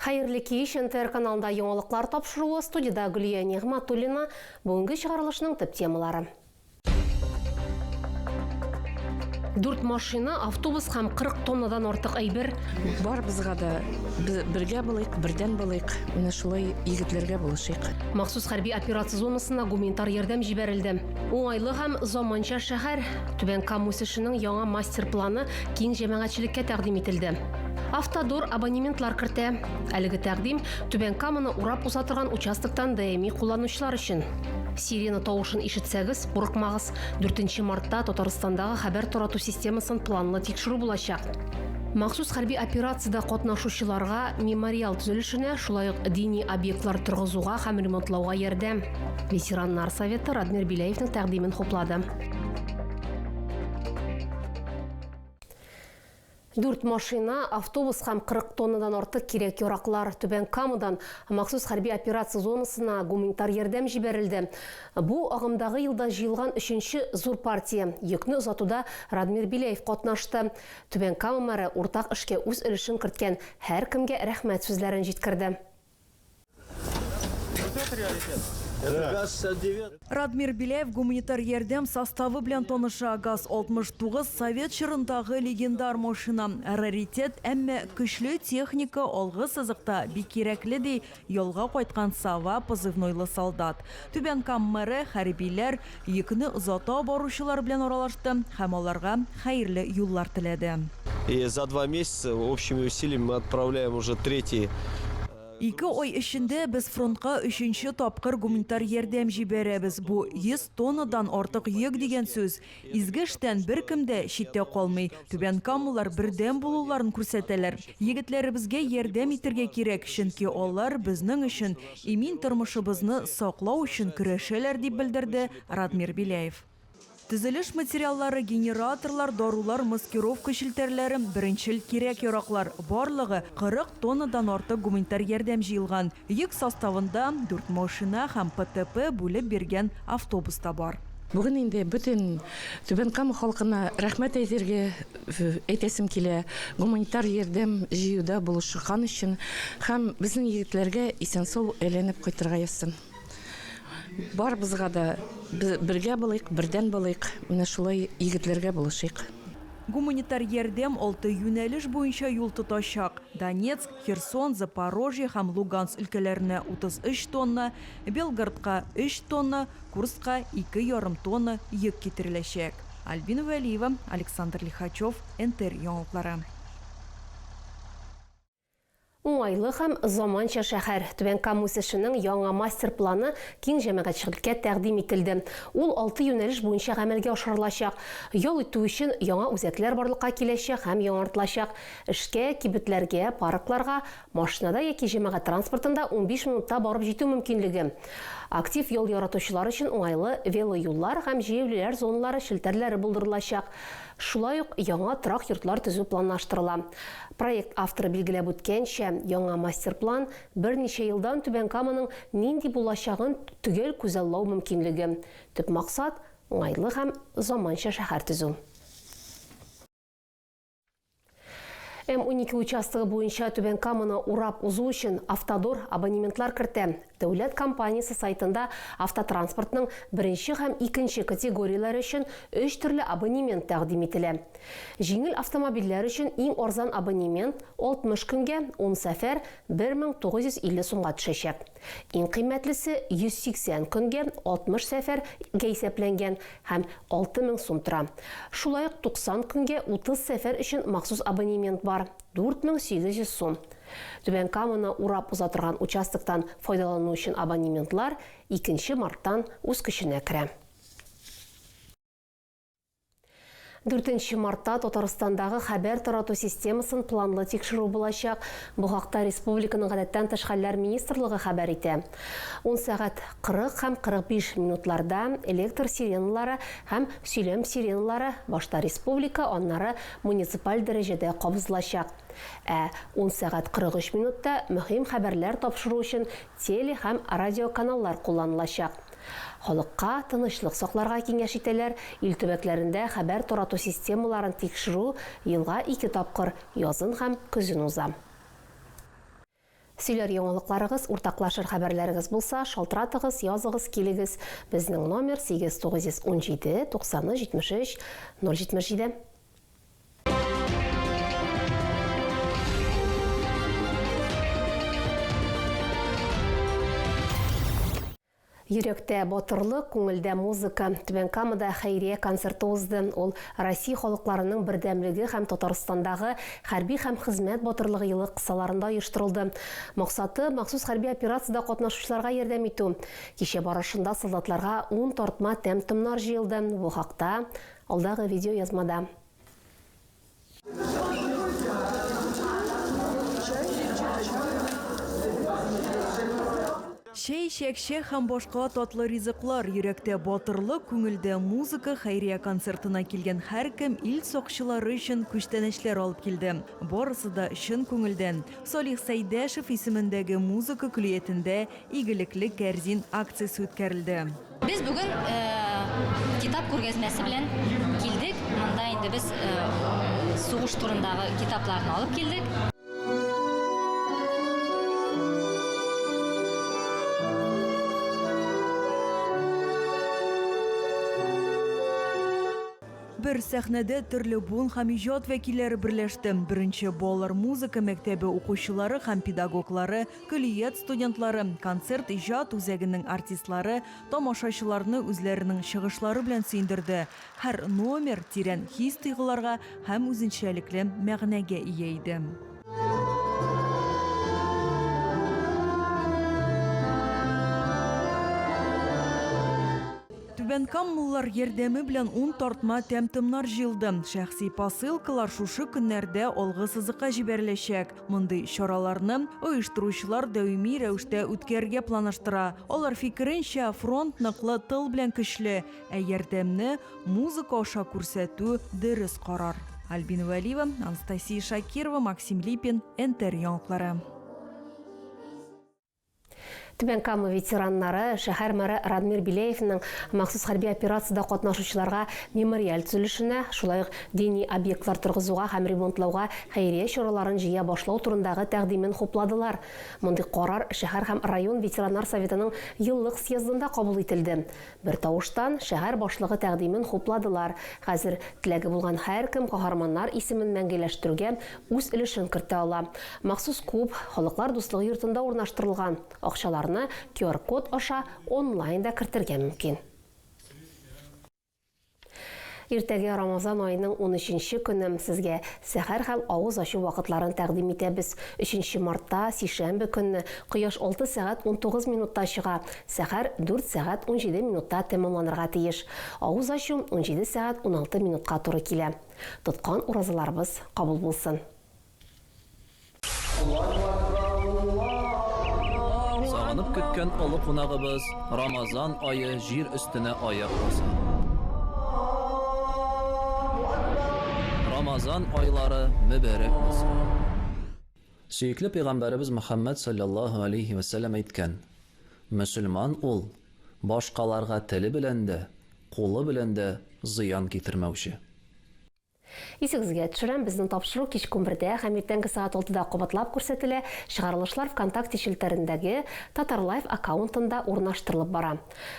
Хәерле кич, НТР каналында яңалыклар тапшыруы, студиядә Гөлия Нигъмәтуллина. Бүгенге чыгарылышның төп темалары. Дүрт машина, автобус һәм 40 тоннадан артык әйбер. Барыбызга да бергә булыйк, бердәм булыйк. Менә шулай егетләргә булышыйк. Махсус хәрби операция зонасына гуманитар ярдәм җибәрелде. Уңайлы һәм заманча шәһәр. Түбән Кама үсешенең яңа мастер-планы киң җәмәгатьчелеккә тәкъдим ителде. Автодор абонементлар кертә. Әлеге тәкъдим Түбән Каманы урап уза торган участоктан даими кулланучылар өчен. Сирена тавышын ишетсәгез, курыкмагыз. 4 мартта Татарстандагы хәбәр тарату системасын планлы тикшерү булачак. Махсус хәрби операциядә катнашучыларга мемориал төзелешенә, шулай ук дини объектлар торгызуга һәм ремонтлауга ярдәм. Ветераннар советы Радмир Беляевның тәкъдимен хуплады. Дүрт машина, автобус һәм 40 тоннадан артык кирәк-яраклар Түбән Камадан махсус хәрби операция зонасына гуманитар ярдәм җибәрелде. Бу агымдагы елда җыелган өченче зур партия. Йөкне озатуда Радмир Беляев катнашты. Түбән Кама мэры уртак эшкә үз өлешен керткән һәркемгә рәхмәт сүзләрен җиткерде. Радмир Беляев гуманитар ярдәм составы белән таныша. ГАЗ-69 совет чорындагы легендар машина. Раритет, әмма көчле техника алгы сызыкта бик кирәкле, ди ялга кайткан Сова позывнойлы солдат. Түбән Кама мэры хәрбиләр, йөкне озата баручылар белән аралашты һәм аларга хәерле юллар теләде. И за два месяца общими усилиями мы отправляем уже третий Ике ай эчендә без фронтка өченче тапкыр гуманитар ярдәм җибәрәбез. Бу 100 тоннадан артык йөк дигән сүз. Изге эштән беркем дә читтә калмый. Түбәнкамалылар бердәм булуларын күрсәтәләр. Егетләребезгә ярдәм итәргә кирәк, чөнки алар безнең өчен, имин тормышыбызны саклау өчен көрәшәләр, дип белдерде Радмир Беляев. Төзелеш материаллары, генераторлар, дарулар, маскировка челтәрләре, беренчел кирәк-яраклар, барлыгы 40 тоннадан артык гуманитар ярдәм җыелган. Йөк составында дүрт машина һәм ПТП бүлеп биргән автобус та бар. Бүген инде бөтен Түбән Кама халкына рәхмәт әйтергә әйтәсем килә, гуманитар ярдәм җыюда булышкан өчен һәм безнең егетләргә исән-сау әйләнеп кайтырга язсын. Барыбызга да бергә булыйк, бердәм булыйк, менә шулай егетләргә булышыйк. Гуманитар ярдәм алты юнәлеш буенча юл тотачак, Донецк, Херсон, Запорожье һәм Луганск өлкәләренә 33 тонна, Белгородка өч тонна, Курскка ике ярым тонна йөк китереләчәк. Альбина Вәлиева, Александр Лихачев, НТР яңалыклары. Уңайлы һәм заманча шәһәр. Түбән Кама үсешенең яңа мастер-планы киң җәмәгатьчелеккә тәкъдим ителде. Ул алты юнәлеш буенча гамәлгә ашырылачак. Ял итү өчен яңа үзәкләр барлыкка киләчәк һәм яңартылачак. Эшкә, кибетләргә, паркларга машинада яки җәмәгать транспортында 15 минутта барып җитү мөмкинлеге. Актив ял яратучылар өчен уңайлы велоюллар һәм җәяүлеләр зоналары челтәрләре булдырылачак. Шулай ук яңа торак йортлар төзү планлаштырыла. Проект авторы билгеләп үткәнчә, яңа мастер-план берничә елдан Түбән Каманың нинди булачагын төгәл күзаллау мөмкинлеге. Төп максат, уңайлы һәм заманча шәһәр төзү. М-12 участогы буенча Түбән Каманы урап узу өчен Автодор абонементлар кертә. Дәүләт компаниясе сайтында автотранспортның беренче һәм икенче категорияләре өчен өч төрле абонемент тәкъдим ителә. Җиңел автомобильләр өчен иң арзан абонемент 60 көнгә, ун сәфәр, 1950 сумга төшәчәк. Иң кыйммәтлесе 180 көнгә, 60 сәфәр гә исәпләнгән һәм 6000 сум тора. Шулай ук 90 көнгә 30 сәфәр өчен махсус абонемент бар, 4800 сум. Түбән Каманы урап уза торган участоктан файдалану өчен абонементлар икенче марттан үз көченә керә. Дүртенче мартта Татарстандагы хәбәр тарату системасын планлы тикшерү булачак. Бу хакта республиканың гадәттән тыш хәлләр министрлыгы хәбәр итә. Ун сәгать 40 һәм 45 минутларда электр сиреналары һәм сөйләм сиреналары башта республика, аннары муниципаль дәрәҗәдә кабызылачак. Ә ун сәгать 43 минутта мөһим хәбәрләр тапшыру өчен теле һәм радиоканаллар кулланылачак. Халыкка тынычлык сакларга киңәш итәләр, ил төбәкләрендә хәбәр тарату системаларын тикшерү елга ике тапкыр, язын һәм көзен уза. Сөйләр яңалыкларыгыз, уртаклашыр хәбәрләрегез булса, шалтыратыгыз, языгыз, килегез. Безнең номер 8 917 93 73 077. Йөрәктә батырлык, күңелдә музыка. Түбән Камада хәйрия концерты узды. Ул Россия халыкларының бердәмлеге һәм Татарстандагы хәрби һәм хезмәт батырлыгы елы кысаларында оештырылды. Максаты махсус хәрби операциядә катнашучыларга ярдәм итү. Кичә барышында солдатларга 10 тартма тәм-томнар җыелды. Бу хакта алдагы видеоязмада. Чәй, чәкчәк һәм башка татлы ризыклар, йөрәктә батырлык, күңелдә музыка хәйрия концертына килгән һәркем ил сакчылары өчен күчтәнәчләр алып килде. Барысы да чын күңелдән. Салих Сәйдәшев исемендәге музыка көллиятендә Игелекле кәрзин акциясе үткәрелде. Без бүген китап күргәзмәсе белән килдек. Монда инде без сугыш турындагы китапларны алып килдек. Бер сәхнәдә төрле буын һәм иҗат вәкилләре берләште. Беренче балалар музыка мәктәбе укучылары һәм педагоглары, көллият студентлары, концерт иҗат үзәгенең артистлары тамашачыларны үзләренең чыгышлары белән сөендерде. Һәр номер тирән хис-тойгыларга һәм үзенчәлекле мәгънәгә ия иде. Түбәнкамалылар ярдәме белән ун тартма тәм-томнар җыелды. Шәхси посылкалар шушы көннәрдә алгы сызыкка җибәреләчәк. Мондый чараларны оештыручылар даими рәвештә үткәрергә планлаштыра. Алар фикеренчә, фронт ныклы тыл белән көчле, ә ярдәмне музыка аша күрсәтү дөрес карар. Альбина Вәлиева, Анастасия Шакирова, Максим Липин, НТР яңалыклары. Түбән Кама ветераннары шәһәр мэры Радмир Беляевның махсус хәрби операциядә катнашучыларга мемориаль төзелешенә, шулай ук дини объектлар торгызуга һәм ремонтлауга хәйрия чараларын җыя башлау турындагы тәкъдимен хупладылар. Мондый карар шәһәр һәм район ветераннар советының еллык съездында кабул ителде. Бертавыштан шәһәр башлыгы тәкъдимен хупладылар. Хәзер теләге булган һәркем каһарманнар исемен мәңгеләштерүгә үз өлешен кертә ала. Махсус куб Халыклар дуслыгы йортында урнаштырылган. Акчаларны QR-код аша онлайн да кертергә мөмкин. Иртәгә Рамазан аеның 13 көне сезгә сәхәр һәм авыз ачу вакытларын тәкъдим итәбез. 3 мартта, сишәмбе көнне, кояш 6 сәгать 19 минутта чыга, сәхәр 4 сәгать 17 минутта тәмамланырга тиеш. Авыз ачу 17 сәгать 16 минутка туры килә. Тоткан уразаларыбыз кабул булсын. Сагынып көткән олы кунагыбыз Рамазан ае җир өстенә аяк баса. Рамазан айлары мөбарәк булсын. Сөекле пәйгамбәребез Мөхәммәд салләллаһу алейһи вә сәлләм әйткән, Мөселман ул, башкаларга теле белән дә, кулы белән дә зыян китермәүче. Исегезгә төшерәм, безнең тапшыру кичке унбердә һәм иртәнге сәгать алтыда кабатлап күрсәтелә. Чыгарылышлар ВКонтакте челтәрендәге Татарлайф аккаунтында урнаштырылып бара.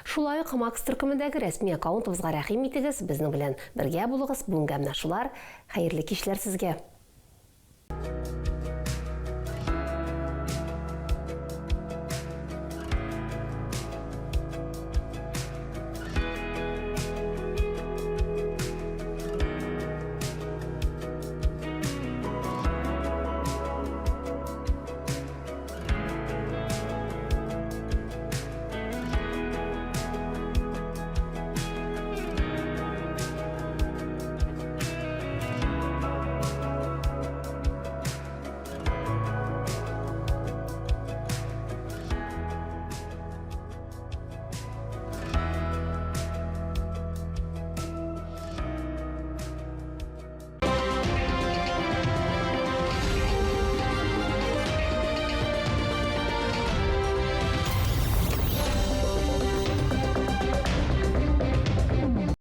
Шулай ук Макс төркемендәге рәсми аккаунтыбызга рәхим итегез, безнең белән бергә булыгыз. Бүгенгә менә шулар. Хәерле кичләр сезгә!